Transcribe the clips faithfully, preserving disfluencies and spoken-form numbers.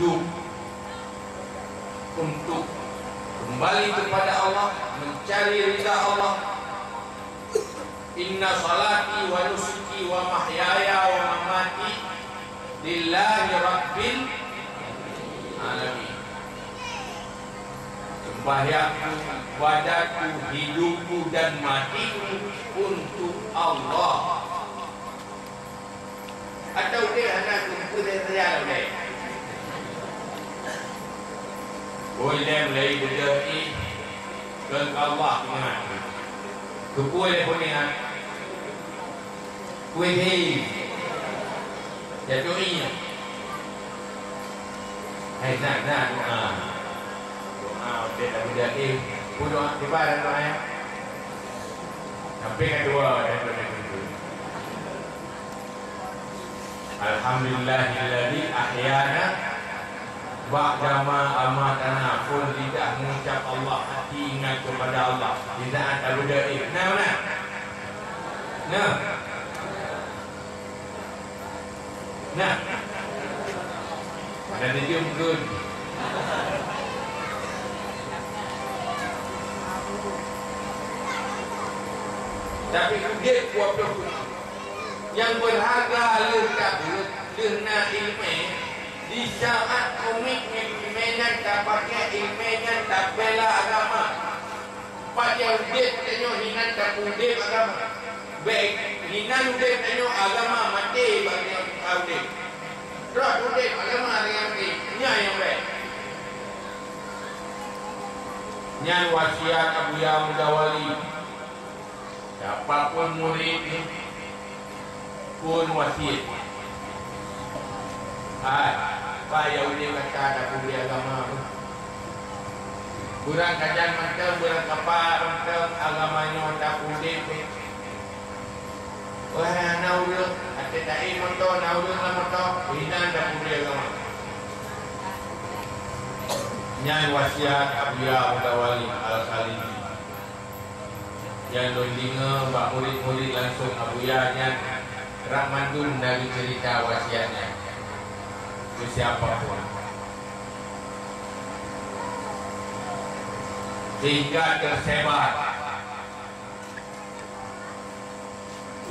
hidup untuk kembali kepada Allah, mencari ridha Allah. Inna salati wa nusuki wa mahyaya wa mamati lillahi rabbil alamin. Sembahyangku, ibadatku, hidupku dan matiku untuk Allah. Atau udép hana keupeue saja udép. Ulèe mulai beudôh ih keu Allah ingat. Keupeue lé pun ingat. Kuih hei. Jatuh ih. Hai, na, na, doa. Doa, udép dah beudôh ih. Pun doa, tiba dah doa, ya. Sampai kedua, dan beudôh ih. Alhamdulillahilladzi ahyana ba'dama amatana, phon lidah mengucap Allah, hati ingat kepada Allah. Di saat tabeudôh ih. Nah, nah. Nah. Nah. Ada dijemput. Tapi udép dua puluh Nyang beurharga lheueh ka, lheueh na iéleumé, di saat umiek iéleumé nyan tapaké iéleumé nyan tabela agama. Pajan udép tanyoe hinan tapeudép agama. Bék hinan udép tanyoe agama maté bak tanyoe ka udép. Rot udép agama tanyoe maté. Nyan nyang bék. Nyan wasiat Abuya Muda Wali. Siapapun murid ni, pun wasiet. Hai, Pak, ya udép gata tapeudép agama tu. Beurangkajan mantong, beurangkapat mantong agama nyoe tapeudép. Wah, hana ureueng, até taé moto, na ureueng lam moto, hinan tapeudép agama. Nyan wasiat Abuya Muda Wali Al-Khalidi. Nyang lôn deungoe bak murit-murit langsong Abuya nyan, rab mandum na geuceurita wasiat nyan keu siapa pun. Sehingga tersebar.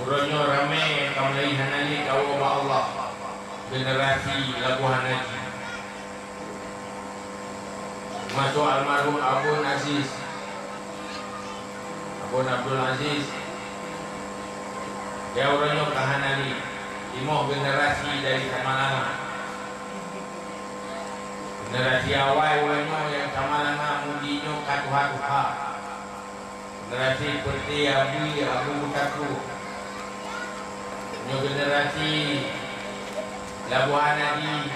Uroe nyoe ramé ka mulai hana lé kawoe bak Allah, generasi Labuhan Haji. Masuk almarhum Abon Aziz. Abon Abdul Aziz. Ya, uroe nyoe ka hana lé. Timoh generasi dari Samalanga. Generasi awai uroe nyoe nyang Samalanga muji nyoe ka tuha-tuha. Generasi seperti Abi, Abu Mutaku. Nyoe generasi Labuhan Haji,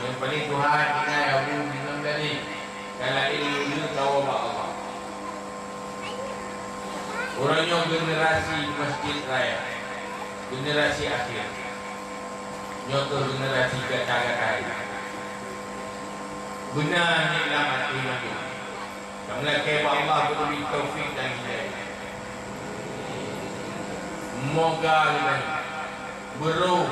nyang paling tuha tinggai Abu Imam Dali. Kalau ilmu nyoe kawoe bak Allah. Uroe nyoe generasi Masjid Raya. Generasi akhir. Nyoe keuh generasi gata-gata. Beuna nyan lam até mandum. Kamoe lakée bak Allah geubri taufik dan hidayah. Moga geutanyoe beurôh